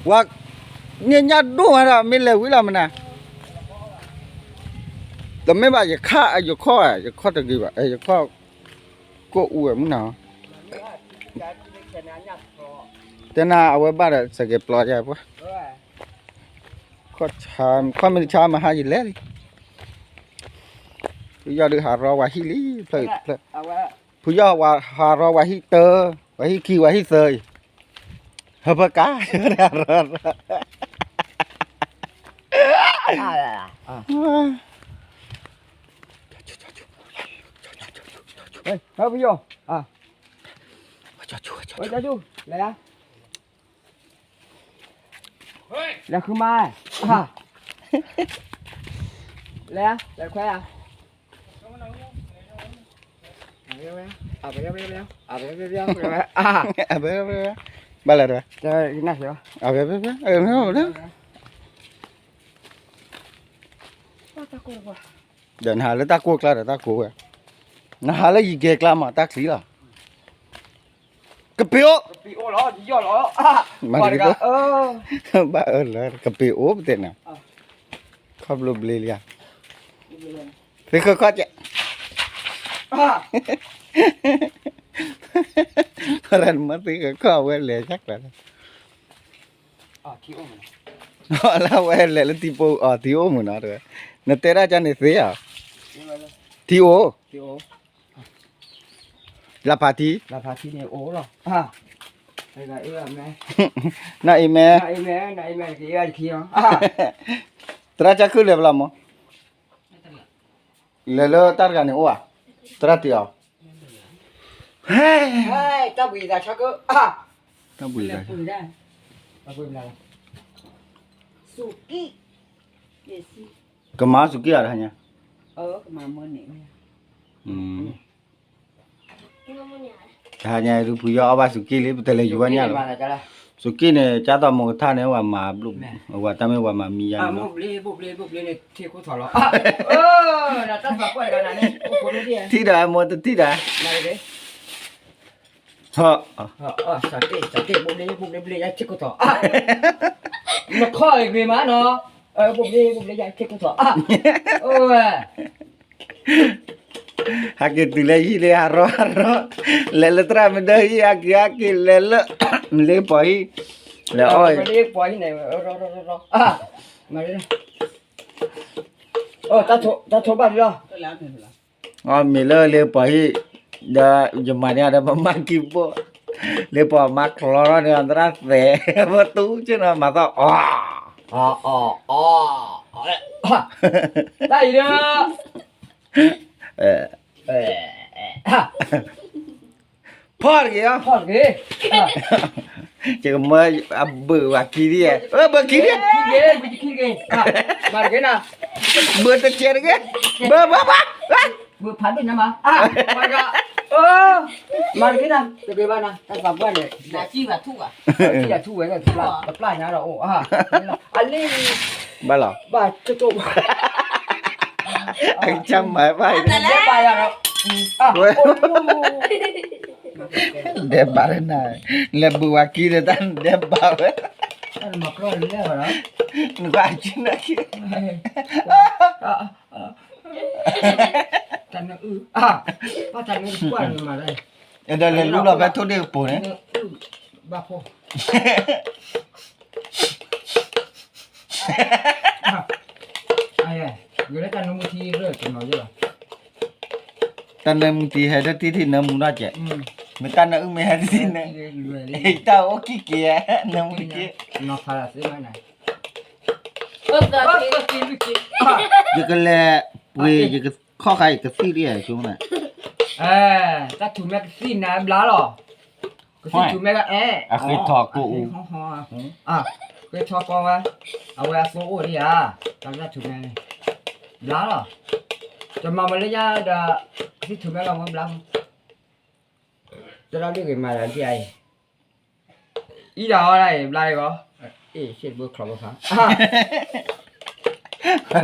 ဝဲ န့ၣ်ညၣ်ဒိၣ်မးဒီး မ့ၢ်လဲၤဝံၤလီၤမနၤ, တမ့ၢ်ဘၣ် ယခါ ယခီၣ် ယခီၣ်တဂ့ၤဘၣ် ယခီၣ် ကိၣ်အူဝဲမုၢ်နၤ, တဲနၤအဝဲဘၣ်ဒီး စကဲပျီယၤပှၤ, ခီၣ်မ့ၢ်တဆါမဟါယလဲၤလံ, ဖုယီၢ်ဒုးဟးရီဝဲဟံၣ်လံ ဖျၢၣ်ဖျၢၣ်, ဖုယီၢ်ဝဲဟးရီဝဲဟံၣ်တၢ, ဝဲဟံၣ်ခံ ဝဲဟံၣ်သၢအံၤ ဟၢဖၢကါ ဟဲဖုယီၢ်, လဲၤဃုမါ, လဲၤ လဲၤခွဲဧါ, ဘၣ်လဲၣ်တဝဲ, ဒီးနဟးလၢတၢ်ကိၢ်ကျါဒီးတၢ်ကိၢ်ဝဲ, နဟးလၢယံၤကဲကျါမးတၢ်ချံလီၤ, ကပ့ၤအိၣ်, မၤတက့ၤ, ဘၣ်အၢလၢကပ့ၤအိၣ်ပတဲနၤ, ခီဖျိဘျ့လံဧါ, သ့ၣ်ဃၢခီၣ်ကဲး, ရၣ်မ့ၢ်သ့ၣ်ဃၢခီၣ်ဝဲလဲၤဆၢကျါလီၤ, လၢဝဲလဲၤလၢထံပိၢ်အီၤထံအိၣ်မုၢ်နီၤတဝဲ, နတဲဒၣ်ကန့ၣ်သ့ဧါ, ထံအိၣ် လၢဖးထံ, နီၢ်အံၤမဲ, သရၣ်ကၢ်ခုၣ်လဲၤဘၣ်လီၤမး, လဲၤလၢတၢ်တဂၤန့ၣ်အိၣ်ဧါ, သရၣ်တ့ၢ်အီၤ, တၢ်ဘှံးသးဆၢကၢ, တၢ်ဘှံးသး, ကမၤစူးက့ၣ်အီၤတဟါညါ, တဟါညါဒုးဖုယီၢ်အီၣ်ဘၣ်စူးက့ၣ်လံ ပတလဲၤယူၤဘၣ်ညၣ်လီၤ, စူးက့ၣ်န့ၣ် ကၢ်သိးမိၢ်ကထါန့ၣ် ဝဲမၤဘျုး, ဝဲတၢ်မ့ၢ်ဝဲမၤမံယါန့ၣ်, ထံၣ်ဒီးမိၢ်တထံၣ်ဒီး, နခီၣ်ဂ့ၤမးနီၤ, ဘိၣ်ဘျ့ဘိၣ်ဘျ့ယၤထံၣ်ခိၣ်ထီၣ်, ဟးက့ၤတုၤလၢဟံၣ်လၢဟးရီဟးရီ, လဲၤလၢသရၣ်မုၣ်ဒၢဟံၣ် ဟးက့ၤဟးက့ၤလဲၤလၢ, လၢပှၤဟံၣ်, လဲၤအီၣ်, လၢပှၤဟံၣ်န့ၣ်, တၢ်ထိဘၣ်လီၤ အမ့ၢ်လၢလၢပှၤဟံၣ်, ဒီးယမၤန့ၢ်ဒီးပမၤကံၢ်ဘိၣ်, လၢပှၤမၤချီထီၣ်န့ၣ် သရၣ်သဲး, ပတူၢ်ကနီၤမၤသီၣ်, အီ, အီ, အီ, တၢ်အံၤဒီး, ဖီၣ်တဂ့ၤ, ဖီၣ်တဂ့ၤ, ယကမၢအဘုးဝဲခံဒံး, ဘုးခံဒံး, မၤတဂ့ၤနၤ, ဘုးတကဲးတဂ့ၤ, ဘုးဘၣ်ဘၣ်, ဘုးဖးဒိၣ်ညါမး, မၤတဂ့ၤနၤ, တဂ့ၤဘၣ်နၤ, တၢ်သးပှၢ်န့ၣ်, ထူဝဲ, တပျၢ်ညါဒီးအိၣ်, အလံ, ဘၣ်လီၤ, ဘၣ်ကၠိ, အကစၢ်မၤဘၣ်, ဘၣ်ယၤဒီး, ဒဲးဘးလၢနၤ, လဲၤဘုးဝဲခံဒီးတၢ်ဒဲးဘးဝဲ, နကကနၣ်ခံ, တၢ်နအုၣ်, ဘၣ်တၢ်နအုၣ်ကွၢ်နမၤလဲၣ်, ဒီးလဲၤလူလီၤဖဲထိၣ်ဒ့ၣ်ကပူၤန့ၣ်, ဘၣ်ဖိ ဂ့ၤလၢတၢ်နၢမူထံရၢၢ်တနီၤယဲၢ်လီၤ, တၢ်နၢမူထံဟဲဒၢတံၢ်ထံၣ်နၢမူနီၢ်ကဲး, မ့ၢ်တၢ်နၢအုၣ်မ့ၢ်ဟဲဒၢတံၢ်နၢ, တၢ်အိၣ်ခံက့ၤ, နၢမူတက့ၢ်, ယကလဲၤပှ့ၤ ယကခီၣ်ခါအံၤကသံၣ်ဒ်အံၤဆိမး, တၢ်ထူၣ်မဲကသံၣ်နၤဘျါလီၤ, ကသံၣ်ထူၣ်မဲကအဲၣ်, အဃ့ထီၣ်ကိၣ်အူ ဃ့ထီၣ်ကီဝဲ, အဝဲအသိအိၣ်ဒံးဧါ, တၢ်ထူၣ်မဲန့ၣ်, ဘျါလီၤ, တမၤမၤလၢညါဒီး, ကသံၣ်ထူၣ်မဲလီၤမ့ၢ်ဘျါ, တၢ်လီၤဒ်ဂ့ၤမၤလၢဒ်အံၤ, အံၤဒၣ်အီၤဒၣ်အံၤ ဘျါအံၤဂီၤ, အ့ၣ် ရှ့ၣ်တဘိချီဘိဖး, တဂၤ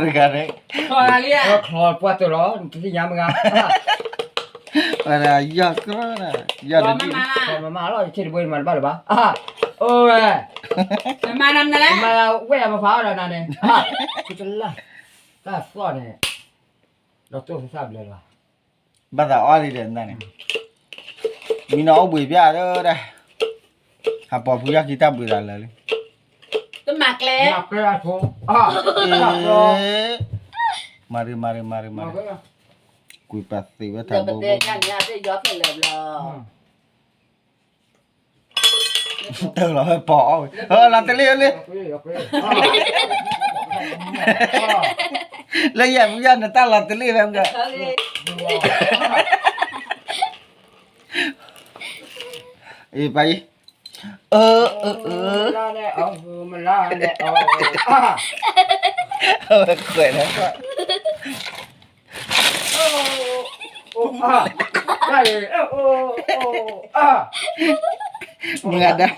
န့ၣ်, ချီပှၢ်တၢၢ်လီၤ တသ့ၣ်ညါမ့ၢ်ဂၤ ယီၢ်ကြၢး, ယီၢ်တဒံၣ်, မၤမၤလီၤ ယထံၣ်တဘိမၤတဘၣ်လၢၤဘၣ်, အိၣ်ဝဲ, မၤနၤမနုၤလဲၣ်, မၤဝဲယမၤဖးအီၣ်ဒီးနၤန့ၣ်, ကလၢ်, တၢ်သီၣ်န့ၣ်, ဒီးတိၢ်သးဘျဲလီၤ, ဘၣ်သးအီၣ်လံဒီးနၤန့ၣ်, မံနီၤအိၣ်ဘှံးပျၢ်ဒီး, ဟးပိာ်ဖုယီၢ်ခံတၢ်ဘှံးသးလၢာ်လံ, တမၤကျဲ, မၤရံမၤရံမၤရံမၤရံ, ကွံာ်ပာ်သ့ဝဲထးဘိဘိ, တၢ်လီၤဝဲပီၤအီၣ်ဝဲ, လီၤတလ့ၣ်လ့ၣ်, လၢယဲၢ်မူယဲၢ်နတၢ်လီၤတလ့ၣ်ဖဲမ့ၢ်, အံၤပၢ်အံၤ, အၢ, အၢ, အၢ, အဝဲခွဲးန့ၣ်, မုၢ်ဂၤဒၣ်,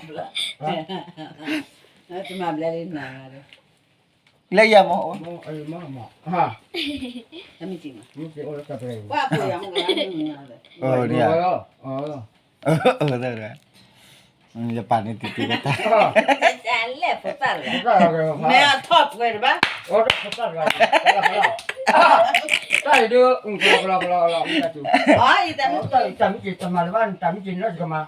လၢယၤမ့ၢ်, အၢ, ယပာ်န့ၣ်တံၤတံၤ, မ့ၢ်အထီၣ်ပှဲၤတဘၣ်, တၢ်အံၤဒုး, တၢ်မ့ၢ်က့ၤတမၤလၢၤဘၣ်, တၢ်မ့ၢ်က့ၤနီတကမၤ,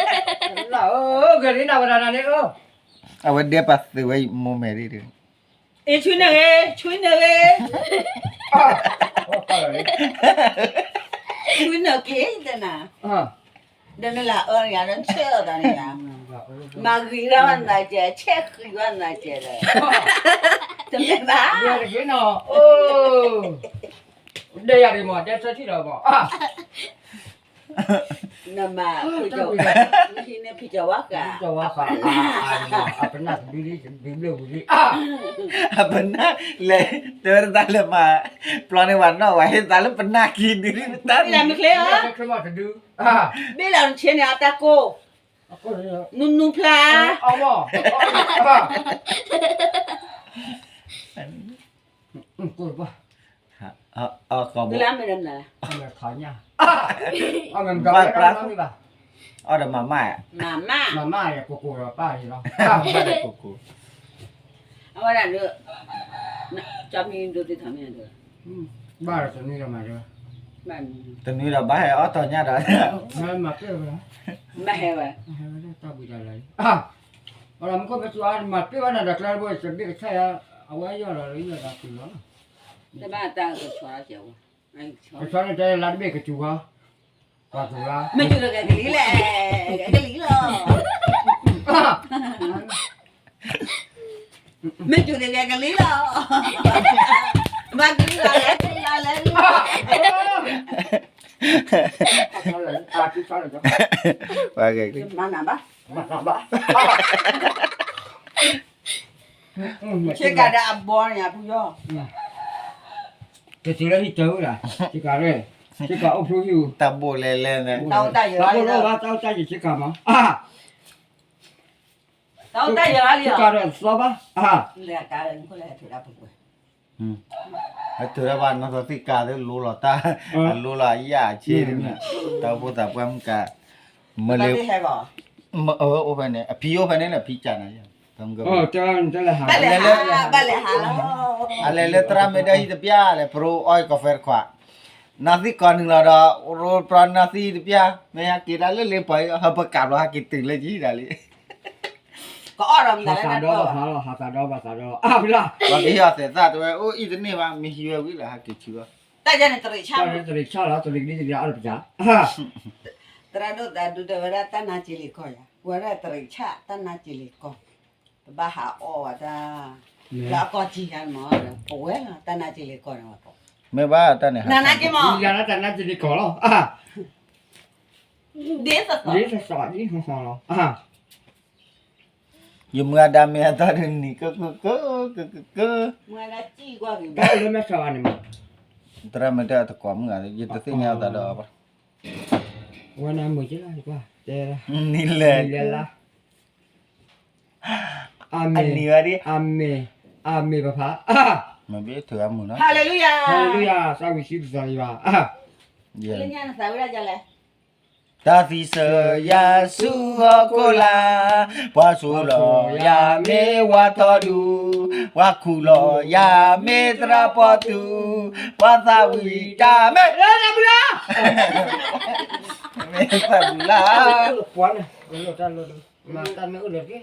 ဂ့ၤလံနၤဝဲဒၣ်နၤန့ၣ်, အဝဲဒဲပာ်သုးဝဲမိၢ်မဲာ်ဒ်, အ့ ဆွံနၢ်ဂ့ၤ, ဆွံနၢ်ဂ့ၤ, ဆွံနၢ်က့ၤတနၤ, ဒီးနလၢအၢယၤဒီးဆဲးအီၤသးန့ၣ်ယၤ, မၤဂ့ၤထီၣ်ဘၣ်နၤကဲ, ဆဲးဃံးဘၣ်နၤကဲဒီး, တမ့ၢ်ဘၣ်, ဒဲယၤဒ်မး, ဒဲဆၢထံၣ်လီၤမး, နမၤ, နဟံးန့ၢ်ဖံးကၠီၤဝါဃး, အပနၢ်တဒုလံ, ဒုဘျၢဝံၤလံ, အပနၢ်လဲၤ, တဲဝဲတၢ်လဲၤမၤ, ပျီန့ၢ်ဝဲနီၣ်ဝဲဟ့ၣ်သးလၢပနၢ်ခံဒုလံ, တၢ်လၢမ့ၢ်ချ့ဧါ, ဘ့ၣ်လီၤနဆ့န့ၣ်အတၢ်ကိၢ်, နူနူဖျါ, ကိၢ်ဘၣ်, အီၣ်ဒီးမၤမၢ်, မၤမၢ်, ကိၢ်ကိၢ်ဒီးပၢ်လီၤ, အဝဲဒၣ်ဒီး, ကၠီမံၤဒိၣ်သ့ၣ်ထီၣ်မ့ၢ်ဒီး, ဘၣ်ဒီးတနွံဒီးမၤဒီး, တနွံဒီးဘၣ်ဟဲအီၣ်တီၤညၣ်ဒီး, မၤဟဲဝဲ, တၢ်ဘှံးတၢ်လၢ, အမူခိၣ်မ့ၢ်သူအါမၤတ့ၢ်ဘၣ်နၤဒီးကျဲတဘိ တဘ့ၣ်ကဆၣ်ယၤ, အဝဲယီၢ်လီၤလၢယီၢ်ဒီးတုၤလီၤ, တဘၣ်တၢ်ကဆီ, ကဆီန့ၣ်တဲလါတဘ့ၣ်ကစူၤဃီ, ပှၤသူလါ, မ့ၢ်ကၠူၤတဂဲၤကလံၤလဲၣ်, ကလံၤလီၤ, မ့ၢ်ကၠူၤတဂဲၤကလံၤလီၤ, ဘၣ်ကလံၤလီၤလဲၣ်, ကလံၤလီၤလဲၣ်, ပှၤဂဲၤကလံၤ, မၤနၤဘၣ်, မၤနၤဘၣ်, ဆ့ကၤဒီးအဘီန့ၣ် အဖုယီၢ်, ကတုၤလၢဟံၣ်တၢ်ဝဲဒၣ်, ဆ့ကၤရဲ, ဆ့ကၤအိၣ်ဖျိဟံၣ်, တၢ်ဘိၣ်လဲၤလဲၤန့ၣ်, တၢ်အိၣ်တၢ်ယၢၤ, တၢ်ဘိၣ်လီၤဘၣ်, တၢ်အိၣ်တၢ်ယၢၤဆ့ကၤမး, တၢ်အိၣ်တၢ်ယၢၤလံ, ဆ့ကၤရဲသီဘၣ်, ဟဲတုၤဒၣ်ဘၣ်နီၢ်သီသံၣ်ကါသ့ၣ်လိလီၤတၢ်, အလိလီၤအယၣ်အဆ့န့ၣ်, တၢ်အိၣ်ဖှိၣ်သးပှၢ်မုၢ်ကါ, မ့ၢ်လၢ, အိၣ်ဖဲန့ၣ် အဖံအိၣ်ဖဲန့ၣ်န့ၣ် ဖံကၢ်နၤ, ဘၣ်လဲၤဟး, ဘၣ်လဲၤဟးလီၤ, အလဲၤလၢသရၣ်မ့ၢ်ဒၢဟံၣ်တပျၢ်လဲၣ် ပရိအီၣ်ကီၢ်ဖဲတခွး, နီၢ်သံၣ်ကီးနုာ်လီၤဒီး, ရိပြနီၢ်သံၣ်တပျၢ် မ့ၢ်ဟဲက့ၤဒၣ်လၢလ့ပှၤ ဟၢပကးဘျီဟဲက့ၤတုၤလၢယံၤဒၣ်လံ, ကအိၣ်ဒီးမတၤလၢနၤ, ဟးသးဒီးဘၣ်သးဒီး, ပှၤကဟ့ၣ်အီၤသဲးသၣ်တဲဝဲ အိၣ်အံၤတန့ၢ်ဘၣ် မ့ၢ်ဟံးဝဲဝံၤလၢဟဲက့ၤဆူအီၤ, တၢ်ယဲန့ၣ်တရံးဆၣ်, တရံးဆၣ်လီၤ တရံးကဒံတရံးအီၣ်တပစၢ်, သရၣ်ဒိၣ်သးဒူတဲဝဲဒၣ်တၢ်နါက့လံၤကီၢ်ယၤ, ဝဲဒၣ်တရံးဆၣ်တၢ်နါက့လံၤကီၢ်, ပဘၣ်ဟးအီၣ်ဝဲတၢ်, လၢအကီၢ်ကံယၤမး, ပဝဲလီၤတၢ်နါက့လံၤကီၢ်န့ၣ်ဝဲ, မ့ၢ်ဘၣ်တၢ်န့ၣ်, နါက့မး, ယၤလၢတၢ်နါက့လံၤကီၢ်လီၤ, ဒ်သိးသိး, ဒ်သိးသိးဒ်ဟီၣ်ဟီၣ်လီၤ, ယမုၢ်အဒါမ့ၢ်အသီဒုးနံၤကကက, ကကက, တၢ်လၢမဲာ်ဆှးဂၤန့ၣ်မး, သရၣ်မ့ၢ်တဲတကိးမုၢ်ဂၤ ယတသ့ၣ်ညါအသးဒီးအီၤဘၣ်, ဝဲနမုၢ်ကလၢ်, နံၤလဲၣ်, နံၤလဲၣ်လါ, အမ့ၢ်, အမ့ၢ်, အမ့ၢ်ပဖး, မ့ၢ်ဘၣ်ထုးအမုၢ်နီၤ, ဟါလ့လူယၤ, ဟါလ့လူယၤ, သးဝံၤဆံပသီယၤ, လၢညါနသးဝံၣ်ဒၣ်ဒ်လဲၣ်. တၢ်သံစၢၤယၤဆူဟီၣ်ခိၣ်လာ်, ပှၤဆိၣ်လီၤယၤမ့ၢ်ဝါထီၣ်ဒူ, ပှၤခူၣ်လီၤယၤမ့ၢ်သရၣ်ပီၣ်တူ, ပှၤသးဝံၣ်တၢ်မ့ၢ်လၢတၢ်ဘုလၢ်, မ့ၢ်သးဘုလၢ်, ဘၣ်ဆဲးပျီ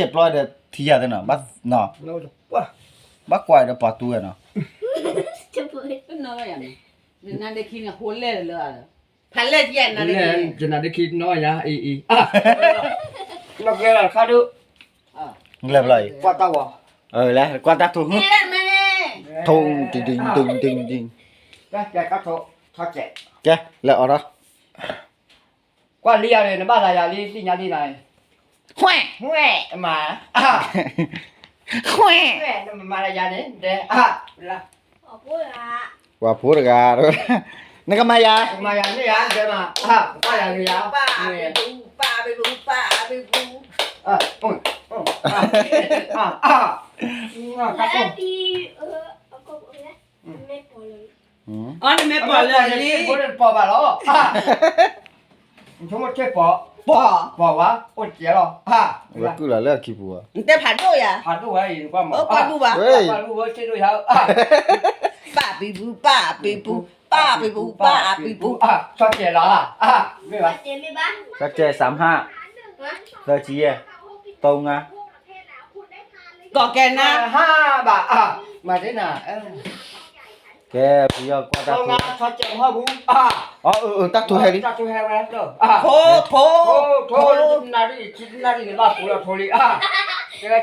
ဒီးထံယၤသ့နီၤ, ဘၣ်ကွၢ်ဒီးပှၤတူဝဲနီၤ, နဒခံန့ၣ်ဟိလဲၣ်လၢ, ဖးလဲၣ်ယဲနဒခံ, ယနဒခံနီၤယၤအံၤအံၤ, လီၤကဲလီၤခါဒု, လဲၤဘျီအံၤ, ကွၢ်တၢ်ဝီၤ, လဲၤကွၢ်တၢ်ထူ, ထူ, ကဲ, လဲၤအီၤထီၣ်, ကွၢ်လံယၤန့ၣ် နဘၣ်သးယၤလံ သ့ၣ်ညါလံနၤ, ခွဲး, ခွဲး, မၤ, ခွဲး, နမၤလၢယၤန့ၣ်, ဒဲ, ပှၤဖိတဂၤ, နကမၤယၤ, မၤယၤန့ၣ်ယၤ, ဒဲမၤ, ပၢ်ယၤန့ၣ်ယၤ, ပၢ်, ပၢ်, ပၢ်, ပၢ်, အီ နမ့ၢ်ပီၢ်လၢလံ, ပီၢ်ဘၣ်လီၤ, ပီၢ်ဝဲ, အိၣ်တကဲလီၤ, ဝဲကုၢ်လီၤလၢအခံပူၤ, နတဲဖးဒိၣ်ယၤ, ဖးဒိၣ်ဝဲအံၤ, ကွၢ်မီၢ်, ကွၢ်ဒူၣ်ဘၣ်, ကွၢ်ဒူၣ်ဝဲ, ပၢ်ပံၤပူၤ, ပၢ်ပံၤပူၤ, ပၢ်ပံၤပူၤ, ပၢ်ပံၤပူၤ, ဆီကဲလီၤ, မ့ၢ်ဘၣ်, ဆီကဲ สามห้า, သၢဆံယဲၢ်, သုံးငါး, ကီၢ်ကဲနၤ, ဟါဘၣ်, မၤသ့နၤ, ကဲ ပယီၤကွၢ်တၢ်ထူ, အ တၢ်ထူဟဲလံ, ထူ, ထူ, နၣ်ရံၣ်, နၣ်ရံၣ်န့ၣ်ဘၣ်ပူၤလီၤ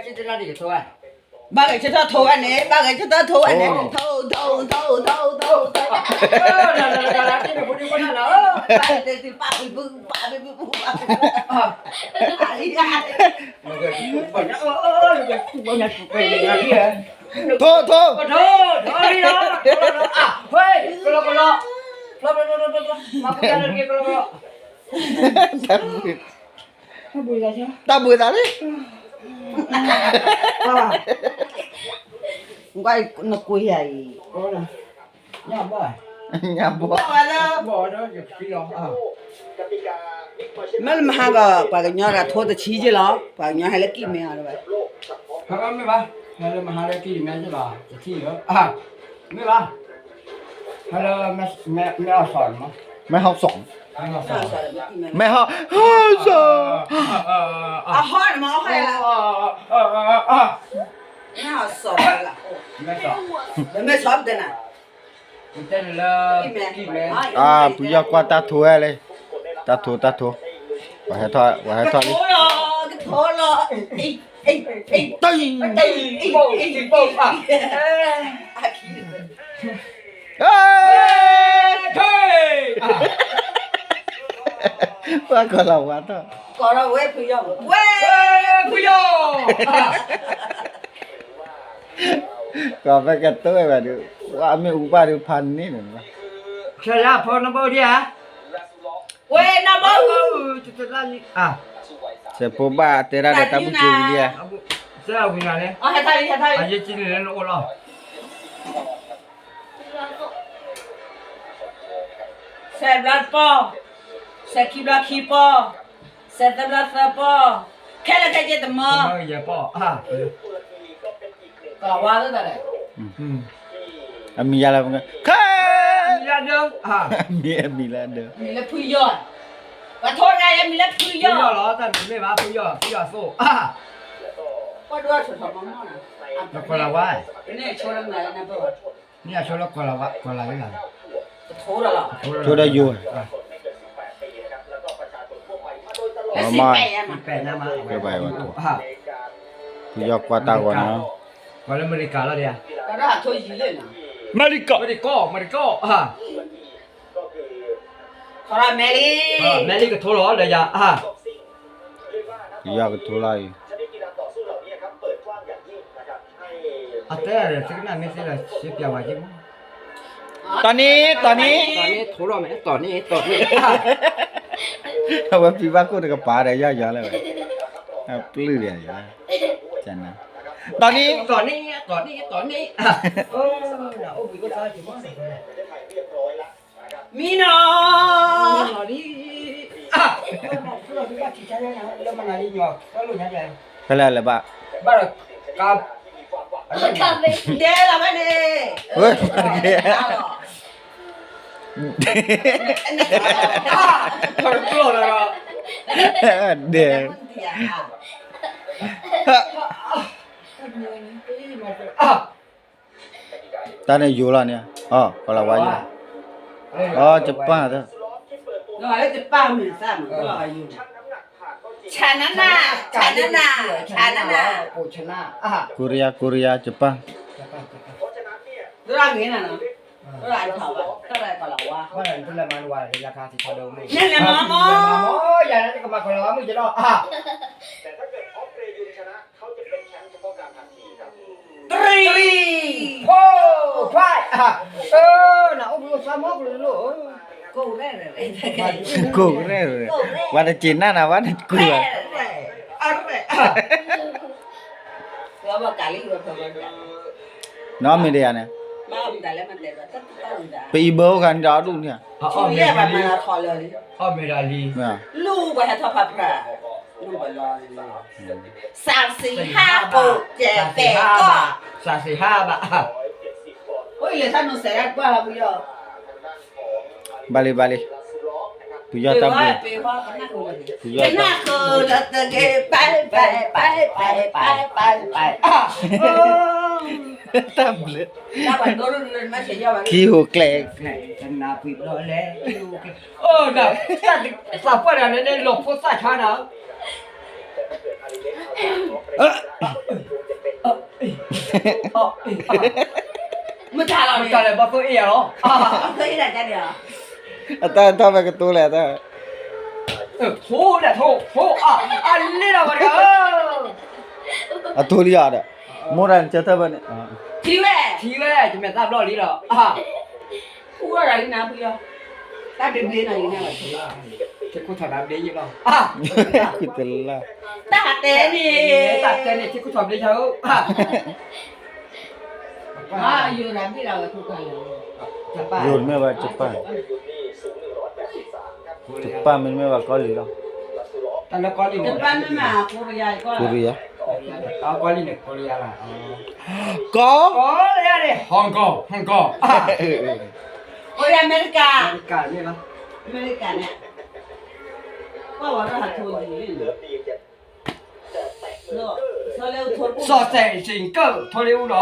ထူလံ, ဘၣ်ဂဲၤဆၢထၢၣ်ထူဝဲန့ၣ်, ဘၣ်ဂဲၤဆၢထၢၣ်ထူဝဲန့ၣ်, ထူ, ထူ, ထူ, ထူ, ထူ, ထူ, ထူ, တၢ်ဘှံးသးလံ, နကွၢ်ယၤအံၤ, ညၣ်ဘီၣ်, မ့ၢ်လၢမဟါကီး ပှၤကညီတဂၤထိတဆံက့လီၤ, ပှၤကညီဟဲလၢကံၢ်မဲအီၤတဝဲ, မ့ၢ်ဘၣ်, ဟဲလၢမဟါလၢကံၢ်မဲက့လီၤ, တထံၣ်လၢ, မ့ၢ်ဘၣ်, ဟဲလၢမဲဟီၣ်စီၣ်, မဲဟီၣ်စီၣ်, အဟီၣ်န့ၣ်မ့ၢ်ဟီၣ်လၢ, မဲဟီၣ်စီၣ်လၢ, မဲစီၣ်တဲနၤ, အါ ပယီၤကွၢ်တၢ်ထူဝဲလံ, တၢ်ထူ တၢ်ထူ, ပှၤဟဲထီၣ်, ပှၤဟဲထီၣ်လံ, ကထိလီၤ, ကထိလီၤ, တံၢ်, တံၢ်, ပှၤကီၤလၤဝါထီၣ်, ကီၤလၤဝါ, ဝဲဖုယီၢ်, ဝဲဖုယီၢ် ကီၤဖဲကတိၤဝဲဘၣ်ဒုး, ဝဲမ့ၢ်အူပၢ်ဒုးဖးန့ၢ်န့ၣ်, ဆဲးယါဖိနဘီဒံဧါ, ဝဲနဘီ, ဆဲးဖိဘၣ်တဲဒၣ်ဒီးတၢ်ဘူၣ်က့ဝံၤလံဧါ, အယဲၢ်ကံလံလၢနအိၣ်လီၤ. ဆဲးဘျီတပီၢ်, ဆဲးခံဘျီခံပီၢ်, ဆဲးသၢဘျီသၢပီၢ်, ခဲလၢာ်ခဲဆ့တမီၢ်, ကီၤလၤဝါလၢတၢ်လဲၣ်, အမံၤယါလၢ, ခဲ, မံၤအမံၤလၢဒၢး, မံၤလၢဖုယီၢ်, ပှၤထိတဂၤအံၤမံၤလၢဖုယီၢ်လီၤ, တၢ်မံၤမ့ၢ်ဘၣ်ဖုယီၢ်, ဖုယီၢ်သိၣ်, ကီၤလၤဝါ, န့ၣ်ဆိလၢကီၤလၤဝါ, ကီၤလၤဝါ, ဆိဒီးယိာ်, ဖုယီၢ်ကွၢ်တၢ်ဂီၤနီၤ, အမဲရကၤလီၤဒံး, အမဲရကၤ, မဲရကၤကထိလီၤဒီးယၤ, ဖုယီၢ်ကထိလီၤအံၤ, အတဲဒၣ်ဒီး သုကနၣ်မ့ၢ်သ့လီၤ စ့ပျးဝဲက့ၤမး, တီၤန့ၣ် တီၤန့ၣ်, တီၤန့ၣ်, တီၤန့ၣ်, အဝဲဖံဘၣ်ခိၣ်တကပၤဒီးယီၢ်ယီၢ်လၢဝဲ, ပျုၢ်ဒီး, တီၤန့ၣ်, တီၤန့ၣ်, တီၤန့ၣ်, တီၤန့ၣ်, အိၣ်ဘှံးအိၣ်သါက့ၤမး, လၢ မံနီၤ, ဖဲလဲၣ်လဲၣ်ဘၣ်, ဒဲလီၤဘၣ်န့ၣ်, ဒဲ တၢ်န့ၣ်ယိာ်လီၤန့ၣ်, အီ ကီၤလၤဝါယိာ်, အီ ယပၣ်, ယပၣ်မ့ၢ်သၣ်မ့ၢ်ကီၤလၤဝါယိာ်, ဆနန, ဆနန, ဆနန, ကိရံယါ ကိရံယါ ယပၣ်, ဒ်ဂ့ၤနၤနီၤ, ဒ်အထီၣ်ဘၣ်, ကီၤလၤဝါ, န့ၣ်လဲၤမၤမီၢ်, ယၤန့ၣ်ကမၤကီၤလၤဝါမုၢ်ယလီၤ, three, four, five, နအိၣ်ဘှံးသးမီၢ်ကလိၤလိၤ, ကိၢ်ရဲၣ်, ဝဲတက့ၤနၢ်နၤ ဝဲတကွံာ်ဘၣ်, နီၢ်မ့ၢ်ဒ်ယၤန့ၣ်, ပအံၤဘၢအိၣ်ဂၤန့ၣ်ဒီးအဒူၣ်န့ၣ်, စၢ်စ့ဟါဘၣ်, စၢ်စ့ဟါဘၣ်, ဘၣ်လံ ဘၣ်လံ, ပယီၤတၢ်ဘျုး, ပယီၤတၢ်ဘျုး, တၢ်ဘျုး, ခံဟူးကျဲ, သးပှၢ်ဒၣ်န့ၣ် လီၤဖိသၣ်ဆါနၤ မတၤလဲၣ် ဘၣ်သိၣ်အ့ၣ်ယၤလီၤ, အတၢ်ထီၣ်ဖဲကတိၤလဲၣ်, ထိဒၣ်ထိ ထိအါ, အလ့လီၤဝဲတဂၤ, အထိလံယၤဒီး, မိၢ်တၢ်နကၢထၢၣ်ဖဲန့ၣ်, ထံဝဲ, ထံဝဲ ယမဲာ်သၣ်ဘျီၣ်လံလီၤ, တၢ်ဘျ့ဘျ့နီၤ, ယန့ၣ်ဘၣ်, ထံခိၣ်ထီၣ်ဘျ့ယ့ၣ်လီၤ, တၢ်တဲန့ၣ်, တၢ်တဲန့ၣ် ထံခိၣ်ထီၣ်ဘျ့ယၤဧၢ, ယိာ်မ့ၢ်ဝဲ ယပၣ်, ယပၣ်မ့တမ့ၢ်ဘၣ်ကီၢ်လံၤလီၤ, ကိရံယါ, ကီၢ်, ကီၢ်လၢယၤန့ၣ် Hong Kong, Hong Kong, အမဲရကၤ, အမဲရကၤန့ၣ်, စီၤစဲးစ့ၣ်ကၢၣ် ထိလ့အူလီၤ,